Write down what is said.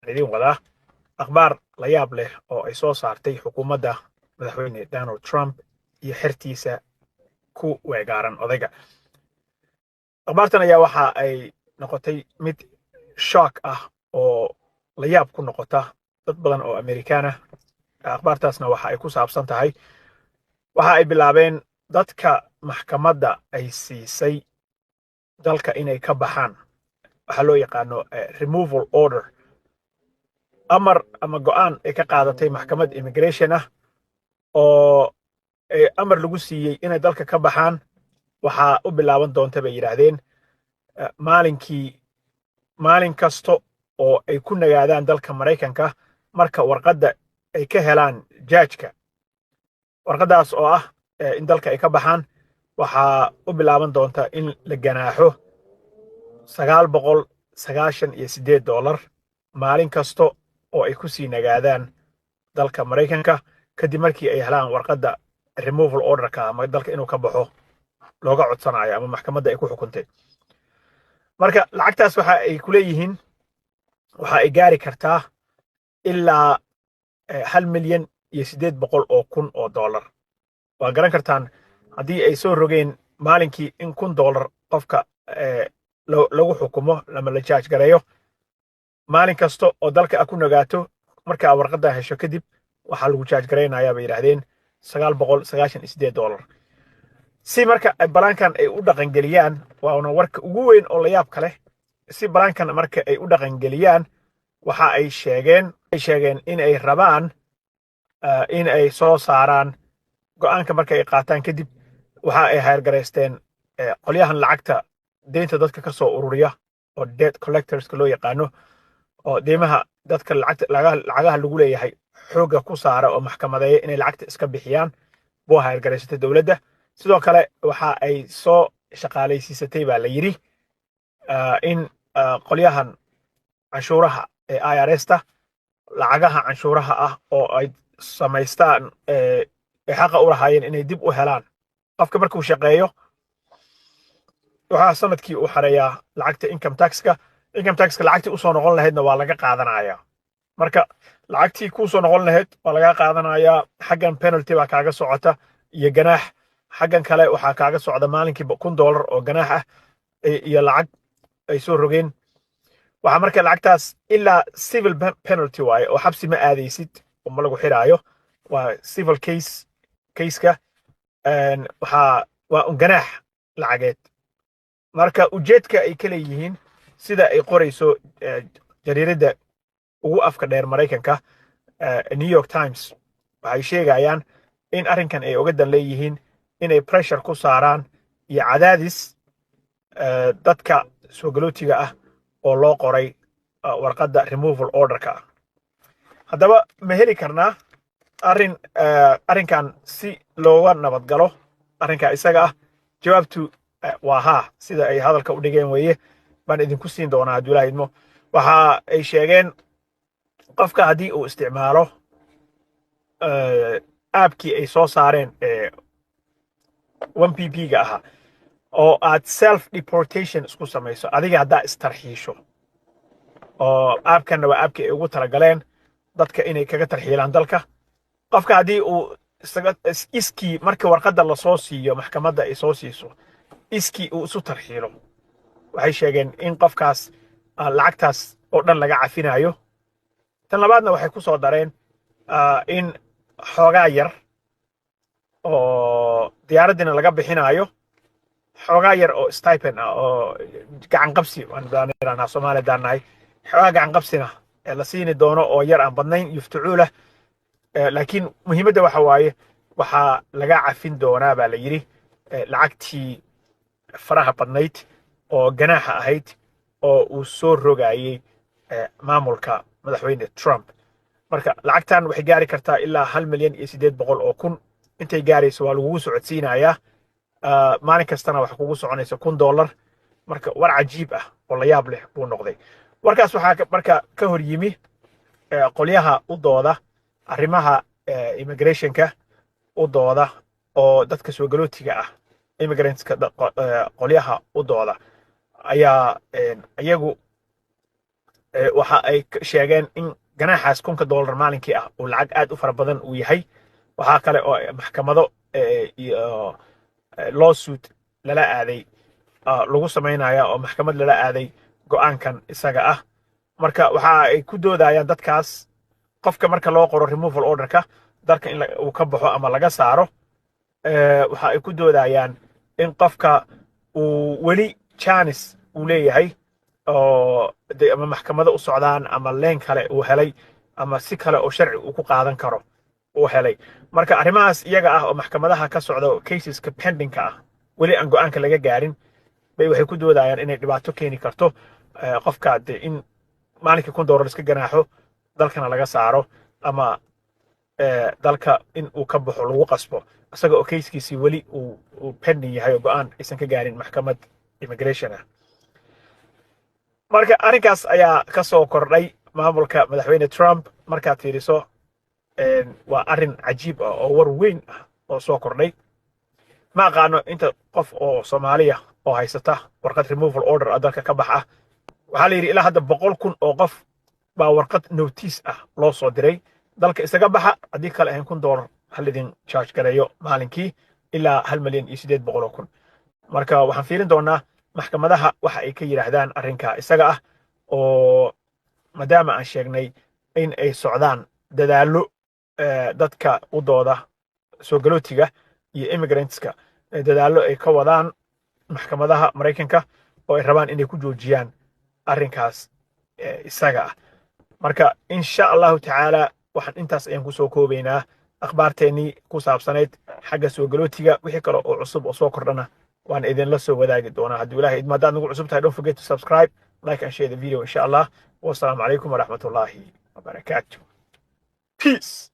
Idin wadaa akhbaar la yaab leh oo ay soo saartay xukuumadda Madaxweyne Donald Trump iyo xertiisa ku weegaaran odayga. Akhbaartan ayaa waxa ay noqotay mid shock ah oo la yaab ku noqota dad badan oo Amerikaan ah. Akhbaartaasna waxa ay ku saabsan tahay, waxa ay bilaabeen dadka maxkamadda ay siisay dalka inay ka baxaan, waxaa loo yaqaano removal order, amar ama go'aan ay ka qaadatay maxkamad immigration ah oo amar lagu siiyey inay dalka ka baxaan. Waxaa u bilaaban doonta, bay yidhaahdeen, maalinkii maalin kasta oo ay ku nagaadaan dalka Maraykanka marka warqadda ay ka helaan judge-ka, warqaddaas oo ah in dalka ay ka baxaan, waxaa u bilaaban doonta in la ganaaxo $998 maalin kasta oo ay ku sii nagaadaan dalka Maraykanka kadib markii ay helaan warqadda removal order-ka ama dalka inuu ka baxo looga codsanayo ama maxkamadda ay ku xukuntay. Marka lacagtaas waxa ay ku leeyihiin waxa ay gaari kartaa ilaa $1,800,000. Waa garan kartaan, haddii ay soo rogeen maalinkii in $1,000 qofka lagu xukumo ama la charge gareeyo, maalin kasta oo dalka a ku nagaato marka aa warqadda hesho kadib, waxaa lagu charge garaynayaa, bay yidhaahdeen, $998. Si marka plan-kan ay u dhaqangeliyaan, waana warka ugu weyn oo la yaab ka leh, si plan-kan marka ay u dhaqangeliyaan, waxa ay sheegeen in ay rabaan in ay soo saaraan go'aanka. Marka ay qaataan kadib, waxa ay hire garaysteen qolyahan lacagta deynta dadka ka soo ururiya oo debt collectors-ka loo yaqaano, oo deymaha dadka lacagta lacagaha lagu leeyahay xoogga ku saara oo maxkamadeeya inay lacagta iska bixiyaan buu hire garaysatay dowladda. Sidoo kale waxa ay soo shaqaalaysiisatay, baa la yidhi, in qolyahan canshuuraha ee IRS-ta lacagaha canshuuraha ah oo ay samaystaan ay xaqa u lahaayeen inay dib u helaan. Qofka markuu shaqeeyo, waxaa sanadkii uu xareeyaa lacagta income tax-ka. Income tax-ka lacagtii usoo noqon lahaydna waa laga qaadanayaa. Marka lacagtii kuusoo noqon lahayd waa laga qaadanayaa. Xaggan penalty baa kaaga socota iyo ganaax, xaggan kale waxaa kaaga socda maalinkii $1,000 oo ganaax ah iyo lacag ay soo rogeen. Waxaa marka lacagtaas ilaa civil penalty waaye oo xabsi ma aadaysid oo ma lagu xiraayo, waa civil case. Case-ka waxaa waa un ganaax lacageed. Marka ujeedka ay ka leeyihiin, sida ay qorayso jariiradda ugu afka dheer Maraykanka, New York Times, waxay sheegayaan in arrinkan ay uga dan leeyihiin inay pressure ku saaraan iyo cadaadis dadka soo galootiga ah oo loo qoray warqadda removal order-ka ah. Haddaba ma heli karnaa arrin arrinkan si looga nabad galo arrinka isaga ah? Jawaabtu waa haa. Sida ay hadalka u dhigeen weeye baan idinku siin doonaa hadduu Ilaah idmo. Waxa ay sheegeen, qofka haddii uu isticmaalo app-kii ay soo saareen 1PP ga ahaa oo aad self deportation isku samayso, adiga haddaa istarxiisho, oo app-kanna waa app-kii ay ugu talagaleen dadka inay kaga tarxiilaan dalka, qofka haddii uu isaga iskii, marka warqadda lasoo siiyo, maxkamadda ay soo siiso, iskii uu isu tarxiilo, waxay sheegeen in qofkaas lacagtaas oo dhan laga cafinayo. Tan labaadna waxay ku soo dareen in xoogaa yar oo diyaaraddiina laga bixinayo, xoogaa yar oo stipend ah oo gacan qabsi waan iranaa Soomaaliya daannahay, xoogaa gacan qabsina la siini doono oo yar, aan badnayn, yuftucuulah. Laakiin muhiimadda waxa waaye, waxaa laga cafin doonaa, baa la yidhi, lacagtii faraha badnayd oo ganaaxa ahayd oo uu soo rogayey maamulka Madaxweyne Trump. Marka lacagtan waxay gaari kartaa ilaa 1,800,000. Intay gaarayso waa lagugu socodsiinayaa, maalin kastana waxa kugu soconaysa $1,000. Marka war cajiib ah oo la yaab leh buu noqday warkaas. Waxaa marka ka hor yimi qolyaha u dooda arrimaha immigration-ka u dooda oo dadka soo galootiga ah, immigrants-ka, qolyaha u dooda ayaa iyagu Waxa ay sheegeen in ganaaxaas 1000-ka dollar maalinkii ah uu lacag aad u fara badan uu yahay. Waxaa kale oo maxkamado iyo lawsuit lala aaday lagu samaynaya oo maxkamad lala aaday go'aankan isaga ah. Marka waxa ay ku doodayaan dadkaas, qofka marka loo qoro removal orderka, dalka in uu ka baxo ama laga saaro, waxa ay ku doodayaan in qofka uu weli chance uu leeyahay oo de ama maxkamado u socdaan ama leen kale uu helay ama si kale oo sharci uu ku qaadan karo uu helay. Marka arrimahaas iyaga ah oo maxkamadaha ka socda, caseska pendingka ah, weli aan go'aanka laga gaarin, bay waxay ku doodayaan inay dhibaato keeni karto qofka de in maalinkii $1000 iska ganaaxo, dalkana laga saaro ama dalka in uu ka baxo lagu qasbo, isaga oo casekiisii weli uu pending yahay oo go'aan aysan ka gaarin maxkamad immigration ah. Marka arrinkaas ayaa ka soo kordhay maamulka Madaxweyne Trump. Markaad fiiriso, waa arrin cajiib ah oo war weyn ah oo soo kordhay. Ma aqaano inta qof oo Soomaaliya oo haysata warqad removal order ah dalka ka bax ah. Waxaa la yidhi ilaa hadda 100,000 oo qof baa warqad notice ah loo soo diray: dalka isaga baxa, haddii kale ahayn $1000 hal idin charge gareeyo maalinkii, ilaa 1,800,000. Marka waxaan fiirin doonaa maxkamadaha waxa ay ka yidhaahdaan arrinka isaga ah, oo maadaama aan sheegnay in ay socdaan dadaallo dadka u dooda soo galootiga iyo immigrantska, dadaallo ay ka wadaan maxkamadaha Maraykanka oo ay rabaan inay ku joojiyaan arrinkaas isaga ah. Marka insha Allahu tacaala waxaan intaas ayaan kusoo koobaynaa akhbaarteennii ku saabsanayd xagga soo galootiga. Wixii kale oo cusub oo soo kordhana waan idinla soo wadaagi doonaa hadduu Ilahay idmo. Haddaad nagu cusub tahay, don't forget to subscribe, like and share the video, insha Allah. Wasalaamu calaykum waraxmatullaahi wabarakaatu. Peace.